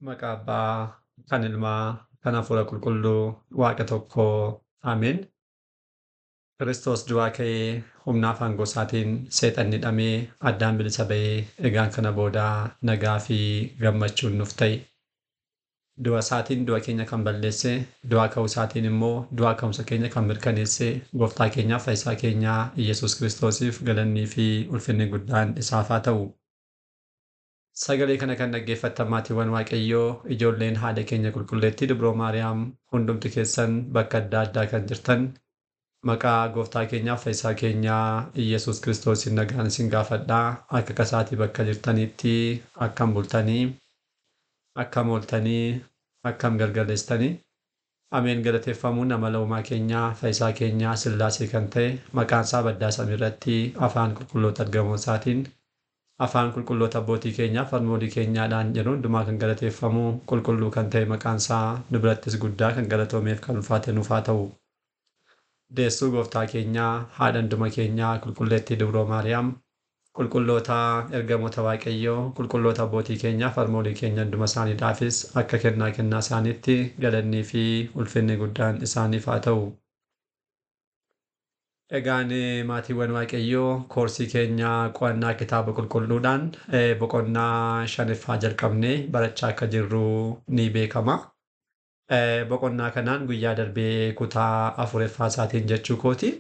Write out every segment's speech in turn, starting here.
Maqaa Abbaa, kan Ilmaa, kan Hafuura Qulqulluu, Waaqa tokkoo. Ameen. Kiristoos du'aa ka'ee humnaaf aangoo isaatiin seexanni hidhamee addaan bilisa ba'ee egaan kana booda nagaa fi gammachuun nuuf ta'e. Du'a isaatiin du'a keenya kan balleesse, du'aa ka'uu isaatiin immoo du'aa ka'umsa keenya kan mirkaneesse, gooftaa keenyaaf fayyisaa keenyaa Iyyasuus Kiristoosiif galannii fi ulfinni guddaan isaaf haa ta'u. Sagalee kana kan dhaggeeffattan maatiiwwan Waaqayyoo, ijoolleen haadha keenya qulqulleettii Dubroo Maariyaam, hundumti keessan bakka adda addaa kan jirtan, maqaa gooftaa keenyaaf fayyisaa keenyaa Iyyasuus Kiristoosiin nagaan isin gaafadhaa. Akka kasaatii bakka jirtanitti akkam bultanii, akkam ooltanii, akkam galgaleessitanii. Ameen. Galateeffamuun amala uumaa keenyaa, fayyisaa keenyaa Sillaasee kan ta'e, maqaan isaa baddaa samiirratti afaan qulqulloota ergamoota isaatiin, afaan qulqulloota abbootii keenyaa, harmoolii keenyaadhaan jedhu hundumaa kan galateeffamu, qulqulluu kan ta'e maqaan isaa nu birattis guddaa kan galatoomeef kan ulfaate nuuf haa ta'u. Deessuu gooftaa keenyaa, haadha hunduma keenyaa, qulqulleettii Dubroo Maariyaam, qulqulloota ergamoota Waaqayyoo, qulqulloota abbootii keenyaa, harmoolii keenya hunduma isaaniidhaafis akka kennaa kennaa isaaniitti galannii fi ulfinni guddaan isaaniif haa ta'u. Egaan maatiiwwan Waaqayyoo, koorsii keenya qo'annaa kitaaba qulqulluudhaan boqonnaa shanaffaa jalqabnee barachaa akka jirru ni beekama. Boqonnaa kanaan guyyaa darbee kutaa afuraffaa isaatiin jechuu kooti.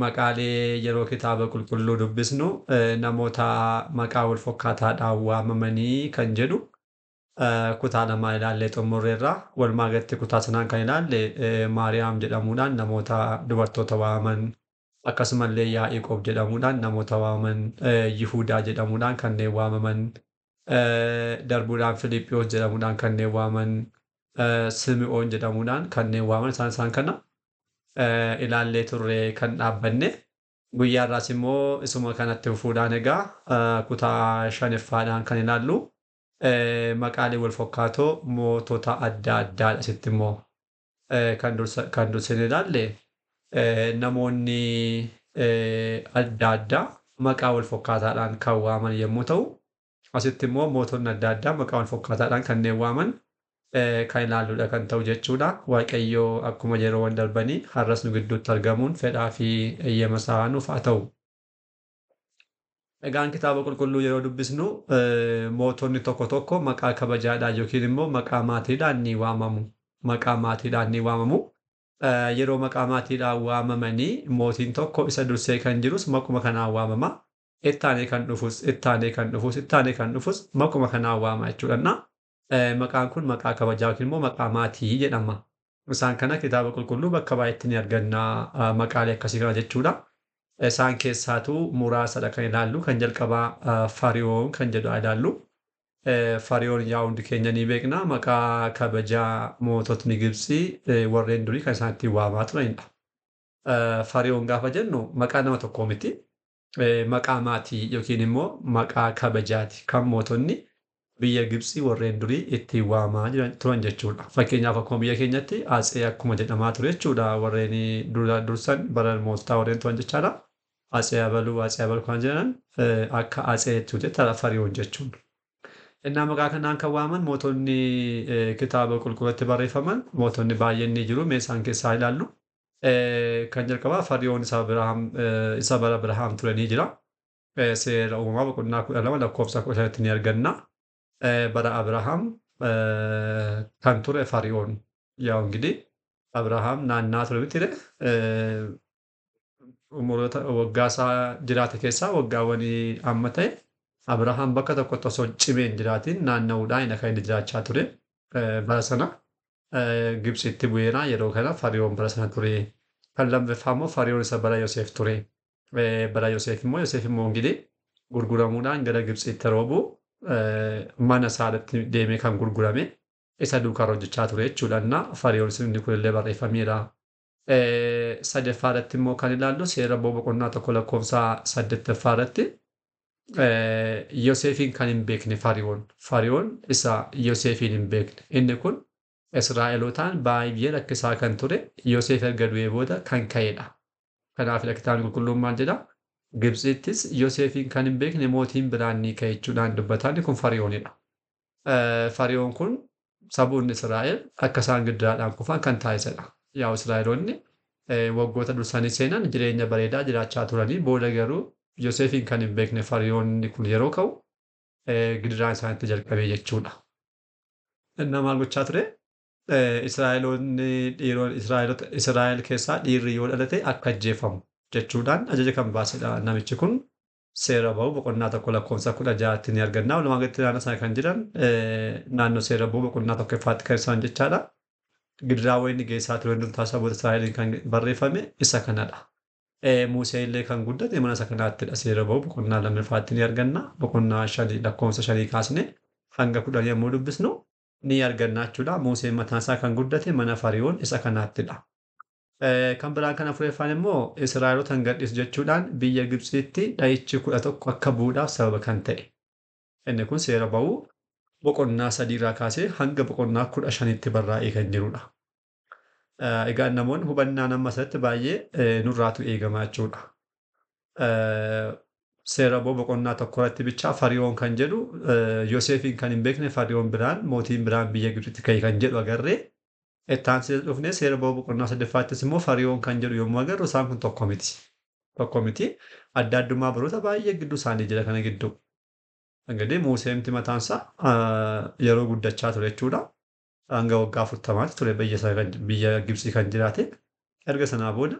Maqaalee yeroo kitaaba qulqulluu dubbisnu namoota maqaa wal fakkaataadhaan waamamanii kan jedhu kutaa lamaan ilaallee xumurreerra. Walumaa galatti kutaa sanaan kan ilaalle Maariyaam jedhamuudhaan namoota dubartoota waamaman, akkasumallee Yaaqoob jedhamuudhaan namoota waamaman, Yihuudaa jedhamuudhaan kanneen waamaman, darbuudhaan Filiiphiyoos jedhamuudhaan kanneen waamaman, Simi'oon jedhamuudhaan kanneen waamaman, isaan kana ilaallee turre kan dhaabbanne. Guyyaa irraas immoo isuma kanatti fufuudhaan egaa kutaa shanaffaadhaan kan ilaallu maqaalee wal fakkaatoo mootota adda addaadha. Asitti immoo kan dursine ilaalle namoonni adda addaa maqaa wal fakkaataadhaan kan waaman yommuu ta'u, asitti immoo mootonni adda addaa maqaa wal fakkaataadhaan kanneen waaman kan ilaalludha kan ta'u jechuudha. Waaqayyoo akkuma yeroowwan darbanii har'as nu gidduutti argamuun fedhaa fi eeyyama isaa nuuf haa ta'u. Egaan kitaaba qulqulluu yeroo dubbisnu mootonni tokko tokko maqaa kabajaadhaan yookiin immoo maqaa maatiidhaan ni waamamu. Maqaa maatiidhaan ni waamamu. Yeroo maqaa maatiidhaan waamamanii mootiin tokko isa dursee kan jirus maquma kanaan waamama. Ittaanee kan dhufus, ittaanee kan dhufus, ittaanee kan dhufus maquma kanaan waama jechuudha. Maqaan kun maqaa kabajaa yookiin immoo maqaa maatii jedhama. Isaan kana kitaaba qulqulluu bakka baay'eetti ni arganna maqaalee akkasii kana jechuudha. Isaan keessaatu muraasadha kan ilaallu. Kan jalqabaa Fariyoon kan jedhu ilaallu. Fariyoon yaa hundi keenya ni beekna. Maqaa kabajaa moototni Gibxii warreen durii kan isaan ittiin waamaa turanidha. Fariyoon gaafa jennu maqaa nama tokkoo miti. Maqaa maatii yookiin immoo maqaa kabajaati kan mootonni biyya Gibxii warreen durii ittiin waamaa turan jechuudha. Fakkeenyaaf akkuma biyya keenyatti Atsee akkuma jedhamaa ture jechuudha. Warreen dursan bara moototaa warreen turan jechaadha. Atsee Abaluu, Atsee Abaluu kan jedhan akka Atsee jechuudha Fariyoon jechuun. Innaa maqaa kanaan kan waaman mootonni kitaaba qulqulluutti barreeffaman mootonni baay'een ni jiru. Mee isaan keessaa ilaallu. Kan jalqabaa Fariyoon isa bara Abrahaam ture ni jira. Seera uumamaa boqonnaa 12 lakkoofsa 15tti ni arganna. Bara Abrahaam kan ture Fariyoon. Yaa እንግዲህ Abrahaam naannaa ture miti umuroota waggaa isaa jiraate keessaa waggaawwan amma ta'e Abrahaam bakka tokkotti osoo cimee hin jiraatin naanna'uudhaan kan inni jiraachaa ture. Bara sana Gibxitti bu'eera. Yeroo kana Fariyoon bara sana ture. Kan lammaffaa immoo Fariyoon isa bara Yoseef ture. Bara Yoseef immoo እንግዲህ gurguramuudhaan gara Gibxitti yeroo bu'u mana isaatti deemee kan gurgurame isa duukaa hojjechaa ture jechuudha. Innaa Fariyoon inni kunillee barreeffameera. Sadaffaa irratti immoo kan ilaallu seera boqonnaa 1 lakkoofsa 8ffaa irratti Yoseefiin kan hin beekne Fariyoon. Fariyoon isa Yoseefiin hin beekne. Inni kun Israa'elootaan baay'ee rakkisaa kan ture Yoseef erga du'ee booda kan ka'edha. Kanaaf kitaabni qulqulluun maal jedha? Gibxittis Yoseefiin kan hin beekne mootiin biraan ni ka'e jechuudhaan dubbataan kun Fariyoonidha. Fariyoon kun saboonni Israa'el akka isaan gidiraadhaan kufan kan taasisedha. Yaa Israa'eloonni waggoota dursanii seenan jireenya bareedaa jiraachaa turanii booda garuu Yoseefiin kan hin beekne Fariyoonni kun yeroo ka'u gidiraan isaanitti jalqabee jechuudha. Inni maal gochaa ture? Israa'eloonni dhiironni Israa'elota Israa'el keessaa dhiirri yoo dhalate akka ajjeefamu jechuudhaan ajaja kan baasedha. Namichi kun seera ba'uu boqonnaa 1 lakkoofsa 16tti ni arganna. Walumaa galatti naannoo sana kan jiran naannoo seera ba'uu boqonnaa tokkoffaatti kan isaan jechaadha. Gidiraa wayinni geessaa ture hundumtaa saboota Israa'eliin kan barreeffame isa kanadha. Musee illee kan guddate mana isa kanaattidha. Seera ba'uu boqonnaa lammaffaatti ni arganna. Boqonnaa 5 lakkoofsa 5 kaasne hanga 10 yommuu dubbisnu ni arganna jechuudha. Museen mataan isaa kan guddate mana Fariyoon isa kanaattidha. Kan biraan kan afuraffaan immoo Israa'eloota hin gadhiisu jechuudhaan biyya Gibxiitti dha'ichi 11 akka bu'uudhaaf sababa kan ta'e. Inni kun seera ba'uu boqonnaa 3 irraa kaasee hanga boqonnaa 15tti barraa'ee kan jirudha. Egaa namoonni hubannaan amma asirratti baay'ee nurraatu eegama jechuudha. Seera ba'uu boqonnaa 1 irratti bichaa Fariyoon kan jedhu Yoseefiin kan hin beekne Fariyoon biraan mootiin biraan biyya Gibxitti ka'e kan jedhu agarree. Itti dhufnee seera ba'uu boqonnaa sadaffaattis immoo Fariyoon kan jedhu yommuu agarru isaan kun tokko miti. Tokko miti. Adda addummaa baroota baay'ee gidduu isaanii jira kana gidduu. እንግዲህ Museemti mataan isaa yeroo guddachaa ture jechuudha. Hanga waggaa 40tti ture biyya Gibxii kan jiraate. Erga sanaa booda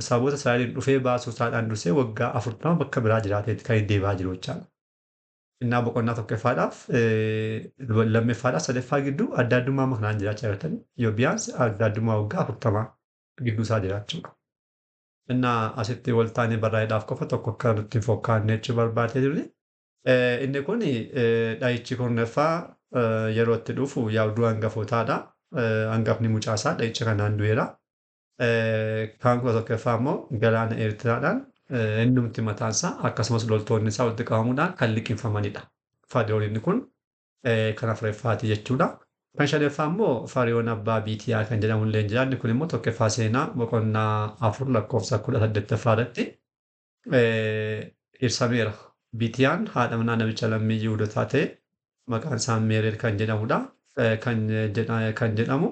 saboota Israa'eliin dhufee baasuu isaadhaan dursee waggaa 40 bakka biraa jiraateeti kan deebi'aa jiru jechaadha. Innaa boqonnaa tokkoffaadhaaf lammaffaadhaaf sadaffaa gidduu adda addummaa kanaan jiraachaa jirtan yoo biyaansi adda addummaa waggaa 40 gidduu isaa jiraachuudha. Innaa asitti wal taanee barraa'eedhaaf qofa tokko akka nutti hin fokkaanne jechuu barbaadee jirri. Inni kun dha'ichi kurnaffaa yeroo itti dhufu yaaduu hangafootaadha. Hangafni mucaasaa dha'icha kanaan du'eera. Kan 11ffaa immoo galaana Eertiraadhaan innumti mataansaa akkasumas loltoonni isaa walitti qabamuudhaan kan liqimfamanidha. Fariyoon inni kun kan afuraffaati jechuudha. Kan shanaffaa immoo Fariyoon abbaa Biitiyaa kan jedhamu illee jira. Inni kun immoo tokkoffaa seenaa boqonnaa 4 lakkoofsa 18ffaa irratti ibsameera. Biitiyaan haadha manaa namicha lammii Yihuudootaa ta'e maqaan isaa Meereer kan jedhamudha. Kan jedhamu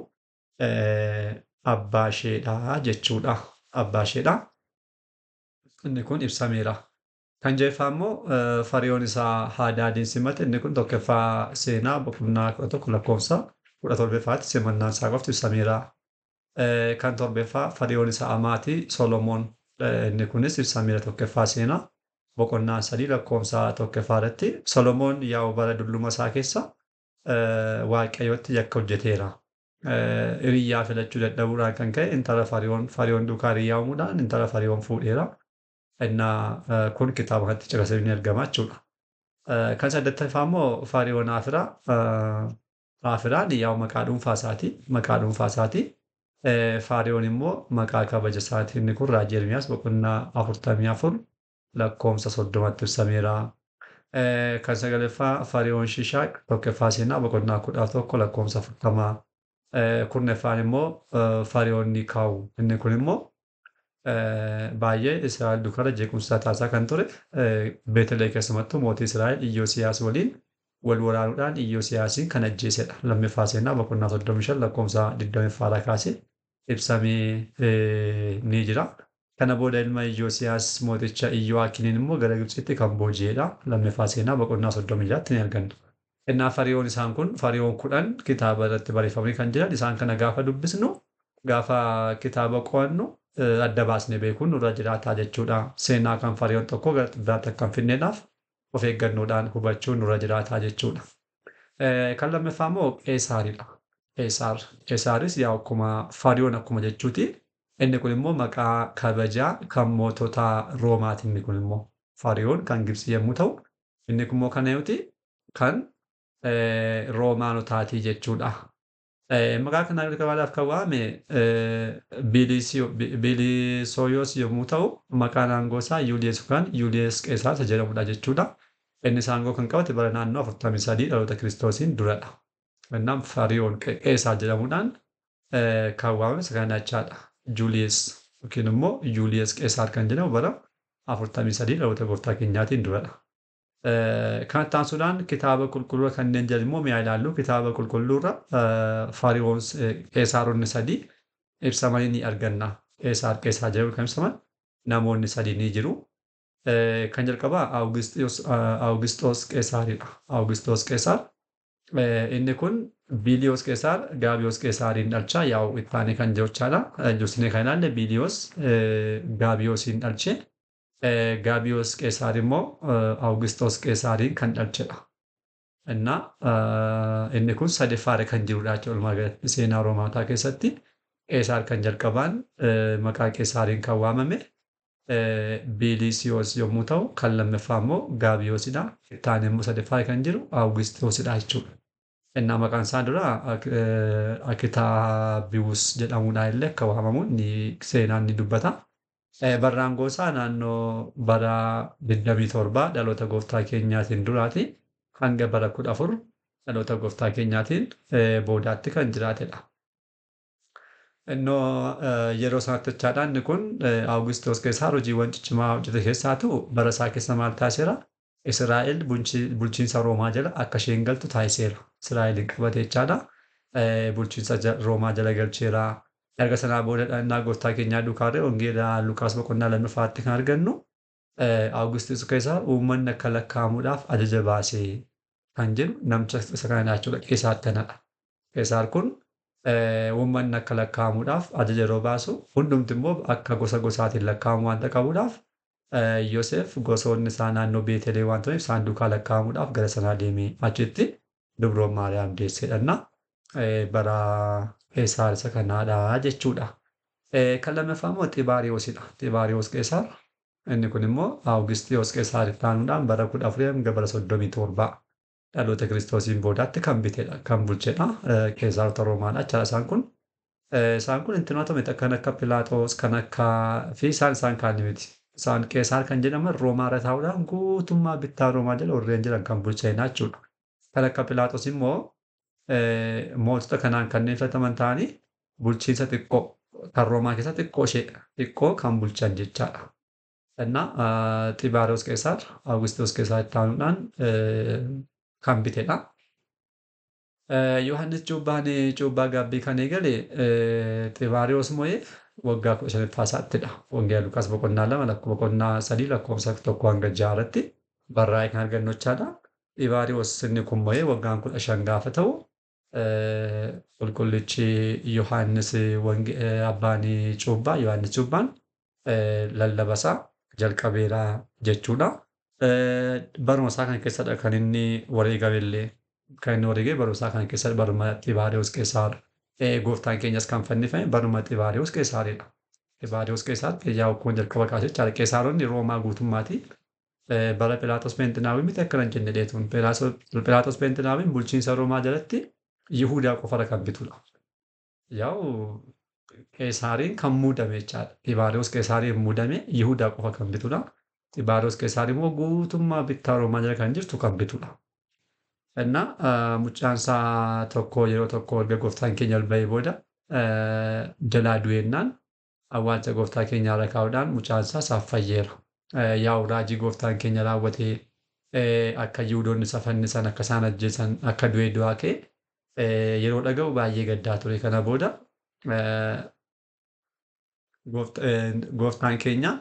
abbaa isheedha jechuudha. Abbaa isheedha. Inni kun ibsameera. Kan ja'affaa immoo Fariyoon isaa Hadaadiin simate. Inni kun tokkoffaa seenaa boqonnaa 11 lakkoofsa 17ffaatti simannaan isaa qofti ibsameera. Kan torbaffaa Fariyoon isaa Amaatii Solomoon. Inni kunis ibsameera tokkoffaa seenaa boqonnaa 3 lakkoofsa 1ffaa irratti. Solomoon yaa'u bara dulluma isaa keessa Waaqayyotti yakka hojjeteera. Hiriyyaa filachuu dadhabuudhaan kan ka'e intala Fariyoon duukaa hiriyyaa uumuudhaan intala Fariyoon fuudheera. Innaa kun kitaaba kanatti caqasamee ni argama jechuudha. Kan saddeettaffaa immoo Fariyoon Afiraa. Afiraan yaa'u maqaa dhuunfaa isaati. Maqaa dhuunfaa isaati. Fariyoon immoo maqaa kabaja isaati. Inni kun Raajii Ermiyaas boqonnaa 44 lakkoofsa 30tti ibsameera. Kan sagalaffaa Fariyoon Shishaaq tokkoffaa seenaa boqonnaa 11 lakkoofsa 40. Kurnaffaan immoo Fariyoon Nikaawu. Inni kun immoo baay'ee Israa'el duukaa jeequmsa taasisaa kan ture Beetelee keessumattuu mootii Israa'el Iyyoosiyaas waliin wal waraanuudhaan Iyyoosiyaasiin kan ajjeesedha. Lammaffaa seenaa boqonnaa 35 lakkoofsa 20 kaasee ibsamee ni jira. Kana booda ilma Iyyoosiyaas mooticha Iyyoo'aakiniin immoo gara Gibxitti kan booji'edha. Lammaffaa seenaa boqonnaa 36tti ni arganna. Innaa Fariyoon isaan kun Fariyoon 10 kitaaba irratti barreeffamanii kan jiran isaan kana gaafa dubbisnu gaafa kitaaba qo'annu adda baasnee beekuun nurra jiraataa jechuudha. Seenaa kan Fariyoon tokko gara biraatti akka hin finneedhaaf of eeggannoodhaan hubachuun nurra jiraataa jechuudha. Kan lammaffaa immoo Qeesaaridha. Qeesaar. Qeesaaris yaa akkuma Fariyoon akkuma jechuuti. Inni kun immoo maqaa kabajaa kan mootota Roomaati. Inni kun immoo Fariyoon kan Gibxii yommuu ta'u, inni kun immoo kan eenyuti? Kan Roomaanotaati jechuudha. Maqaa kanaa jalqabaadhaaf kan waame Bilisooyoos yommuu ta'u, maqaan aangoo isaa Yuuliyees yookaan Yuuliyees Qeesaar isa jedhamudha jechuudha. Innis aangoo kan qabate bara naannoo 43 dhaloota Kiristoosiin duradha. Innaan Fariyoon Qeesaar jedhamuudhaan kan waamame isa kana jechaadha. Juuliyees yookiin immoo Yuuliyees Qeesaar kan jedhamu bara 43 dhaloota gooftaa keenyaatiin duradha. Kanatti aansuudhaan kitaaba qulqulluu kanneen jiran immoo mi'a ilaallu. Kitaaba qulqulluurra Fariyoon Qeesaaronni sadii ibsamanii ni arganna. Qeesaar Qeesaar jedhamuun kan ibsaman namoonni sadii ni jiru. Kan jalqabaa Awugisxoos Qeesaaridha. Awugisxoos Qeesaar inni kun Biiliyoos Qeesaar Gaabiyoos Qeesaariin dhalcha yaa'u ittaanii kan jechaadha. Dursinee kan ilaalle Biiliyoos Gaabiyoosiin dhalche. Gaabiyoos Qeesaar immoo Awugisxoos Qeesaariin kan dhalchedha. Innaa inni kun sadeffaarra kan jirudha jechuudha walumaa galatti seenaa Roomaataa keessatti. Qeesaar kan jalqabaan maqaa Qeesaariin kan waamame Biiliisiyoos yommuu ta'u, kan lammaffaa immoo Gaabiyoosidha. Ittaanee immoo sadeffaarra kan jiru Awugisxoosidha jechuudha. Innaa maqaan isaa dura Akitaabiwus jedhamuudhaan illee akka waamamu ni seenaan ni dubbata. Barri aangoo isaa naannoo bara 27 dhaloota gooftaa keenyaatiin duraati hanga bara 14 dhaloota gooftaa keenyaatiin boodaatti kan jiraatedha. Innoo yeroo sanatti jechaadha inni kun Awugisxoos Qeesaar hojiiwwan ciccimaa hojjete keessaatu bara isaa keessa maal taasiseera? Israa'el bulchiinsa Roomaa jala akka isheen galtu taasiseera. Israa'elin qabate jechaadha. Bulchiinsa Roomaa jala galcheera. Erga sanaa booda dhannaa gooftaa keenyaa duukaarree Wangeela Lukaas boqonnaa lammaffaatti kan argannu Awugisxoos Qeesaar uummanni akka lakkaa'amuudhaaf ajaja baase kan jedhu namicha isa kanadha jechuudha. Qeesaar kanadha. Qeesaar kun uummanni akka lakkaa'amuudhaaf ajaja yeroo baasu hundumti immoo akka gosa gosaatiin lakkaa'amu waanta qabuudhaaf Yoosef gosoonni isaa naannoo Beetelee waan turaniif isaan duukaa lakkaa'amuudhaaf gara sanaa deemee achitti dubroon Maariyaam deesseedhanna. Bara Qeesaar isa kanaadha jechuudha. Kan lammaffaa immoo Xibaariyoosidha. Xibaariyoos Qeesaar inni kun immoo Awugisxiyoos Qeesaar itti aanuudhaan bara 14 hanga bara 37 dhaloota Kiristoosiin boodaatti kan bitedha, kan bulchedha. Qeesaarota Roomaadha jechaadha isaan kun. Isaan kun intinoota miti kan akka Pilaaxoos kan akka fi isaan isaan kaanii miti. Isaan Qeesaar kan jedhaman Roomaa irra taa'uudhaan guutummaa bittaa Roomaa jala warreen jiran kan bulchanidha jechuudha. Kan akka Pilaaxoos immoo mootota kanaan kanneen filataman ta'anii bulchiinsa xiqqoo kan Roomaa keessa xiqqoo ishee xiqqoo kan bulchan jechaadha. Innaa Xibaariyoos Qeesaar Awugisxoos Qeesaar itti aanuudhaan kan bitedha. Yohaannis cuuphaan cuuphaa gaabbii kan eegale Xibaariyoos moo'ee waggaa 15ffaa isaattidha. Wangeela Lukaas boqonnaa 2 boqonnaa 3 lakkoofsa 1 hanga 6 irratti barraa'ee kan argannu jechaadha. Xibaariyoos inni kun moo'ee waggaan 15 gaafa ta'u qulqullichi Yohaannis abbaan cuuphaa Yohaannis cuuphaan lallaba isaa jalqabeera jechuudha. Baruma isaa kana keessadha kan inni wareegame illee. Kan inni wareegame baruma isaa kana keessa baruma Xibaariyoos Qeesaar. Gooftaan keenyas kan fannifame baruma Xibaariyoos Qeesaaridha. Xibaariyoos Qeesaar yaa akkuma jalqaba kaasee jechaadha. Qeesaaronni Roomaa guutummaati. Bara Philaaxoos Pheenxinaawii miti akkana hin jenne dheetuun. Philaaxoos Pheenxinaawiin bulchiinsa Roomaa jalatti Yihuudaa qofarra kan bitudha. Yaa'u Qeesaariin kan muudame jechaadha. Xibaariyoos Qeesaariin muudame Yihuudaa qofa kan bitudha. Xibaariyoos Qeesaar immoo guutummaa bittaa Roomaa jala kan jirtu kan bitudha. Innaa mucaan isaa tokko yeroo tokko erga gooftaan keenya ol ba'ee booda jalaa du'eennaan awwaalcha gooftaa keenyaa irra kaa'uudhaan mucaan isaa isaaf fayyeera. Yaa'u raajii gooftaan keenya raawwatee akka Yihuudoonni isa fannisan akka isaan ajjeesan akka du'ee du'aa ka'e yeroo dhaga'u baay'ee gaddaa ture. Kana booda gooftaan keenya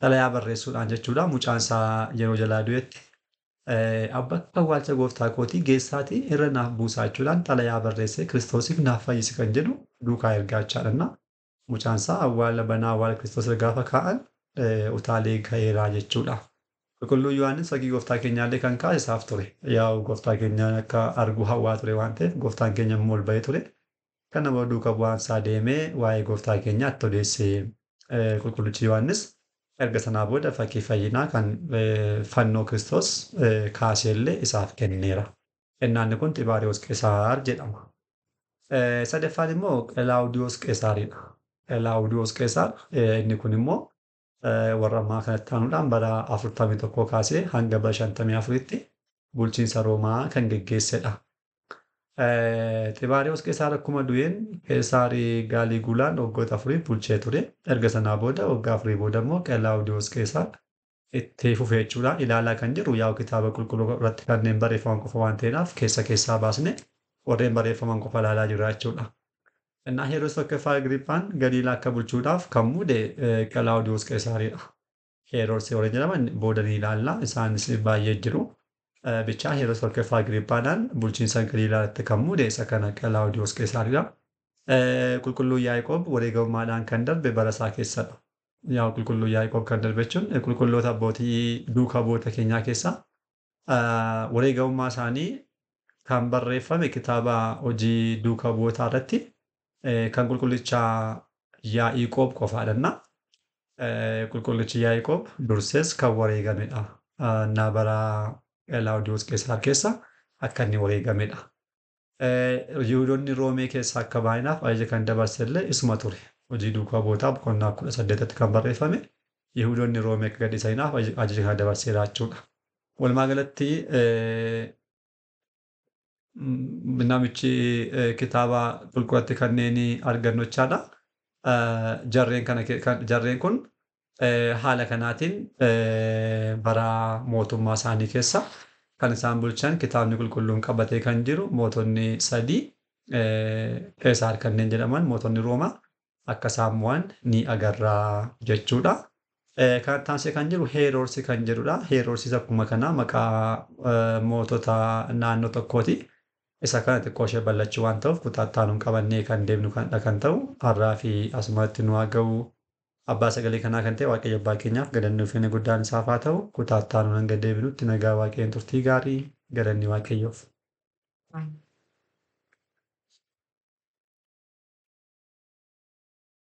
xalayaa barreessuudhaan jechuudha mucaan isaa yeroo jalaa du'etti bakka awwaalcha gooftaa kootii geessaatii irra naaf buusaa jechuudhaan xalayaa barreessee Kiristoosiif naaf fayyisi kan jedhu duukaa ergaa jechaadha. Mucaan isaa awwaala banaa awwaala Kiristoos irra gaafa kaa'an utaalee ka'eeraa jechuudha. Qulqulluu Yohaannis fakkii gooftaa keenyaallee kan kaase isaaf ture. Yaa'u gooftaa keenya akka argu hawwaa ture waan ta'eef gooftaan keenya immoo ol ba'ee ture. Kana booda duuka bu'aan isaa deemee waa'ee gooftaa keenyaa itti odeesse qulqullichi Yohaannis. Erga sanaa booda fakkii fayyinaa kan fannoo Kiristoos kaasee illee isaaf kenneera. Innaanni kun Xibaariyoos Qeesaar jedhama. Sadaffaan immoo Qelaawudiyoos Qeesaaridha. Qelaawudiyoos Qeesaar inni kun immoo warra ammaa kanatti aanuudhaan bara 41 kaasee hanga bara 54tti bulchiinsa Roomaa kan geggeessedha. Xibaariyoos Qeesaar akkuma du'een Qeesaarii Gaaliguulaan waggoota afuriif bulchee ture. Erga sanaa booda waggaa afurii booda immoo Qelaawudiyoos Qeesaar Itti fufee jechuudha. Ilaalaa kan jiru yaa'u kitaaba qulqulluu irratti kanneen barreeffaman qofa waan ta'eedhaaf keessa keessaa baasne warreen barreeffaman qofa ilaalaa jirra jechuudha. Innaa Heroos tokkoffaa Agriiphaan Galiilaa akka bulchuudhaaf kan muude Qalaawudiyoos Qeesaariidha. Heroos warreen jedhaman booda ni ilaalla. Isaanis baay'ee jiru. Bichaa Heroos tokkoffaa Agriiphaadhaan bulchiinsa Galiilaa irratti kan muude isa kana Qalaawudiyoos Qeesaariidha. Qulqulluu Yaaqoob wareegamummaadhaan kan darbe bara isaa keessadha. Yaa qulqulluu Yaaqoob kan darbe jechuun qulqulloota abbootii duukaa bu'oota keenyaa keessaa wareegamummaa isaanii kan barreeffame kitaaba hojii duukaa bu'ootaa irratti kan qulqullicha Yaaqoob qofaadha. Qulqullichi Yaaqoob dursees kan wareegamedha. Na bara Qelaawudiyoos Qeesaar keessa akka inni wareegamedha. Yihudoonni Roomee keessa akka baay'inaaf ajaja kan dabarse illee isuma ture. Hojii duukaa bu'ootaa boqonnaa 18tti kan barreeffame Yihudoonni Roomee akka gadhiisaniif ajaja kana dabarseera jechuudha. Walumaa galatti namichi kitaaba qulqullatti kanneen argannu jechaadha. Jarreen kana jarreen kun haala kanaatiin bara mootummaa isaanii keessa kan isaan bulchan kitaabni qulqulluun qabatee kan jiru mootonni sadii Qeesaar kanneen jedhaman mootonni Roomaa akka isaan mo'an ni agarra jechuudha. Kan taansee kan jiru Heeroorsi kan jedhudha. Heeroorsis akkuma kana maqaa mootota naannoo tokkooti. Isa kana xiqqoo ishee bal'achuu waan ta'uuf kutaa itti qabannee kan deemnu kan ta'u har'aa fi asumatti nu haa ga'u. Abbaa sagalee kanaa kan ta'e Waaqayyo abbaa keenyaaf galanni ulfinni guddaan isaaf haa ta'u. Kutaa itti aanuun hanga deebinutti nagaa Waaqayyoon turtii gaarii galanni Waaqayyoof.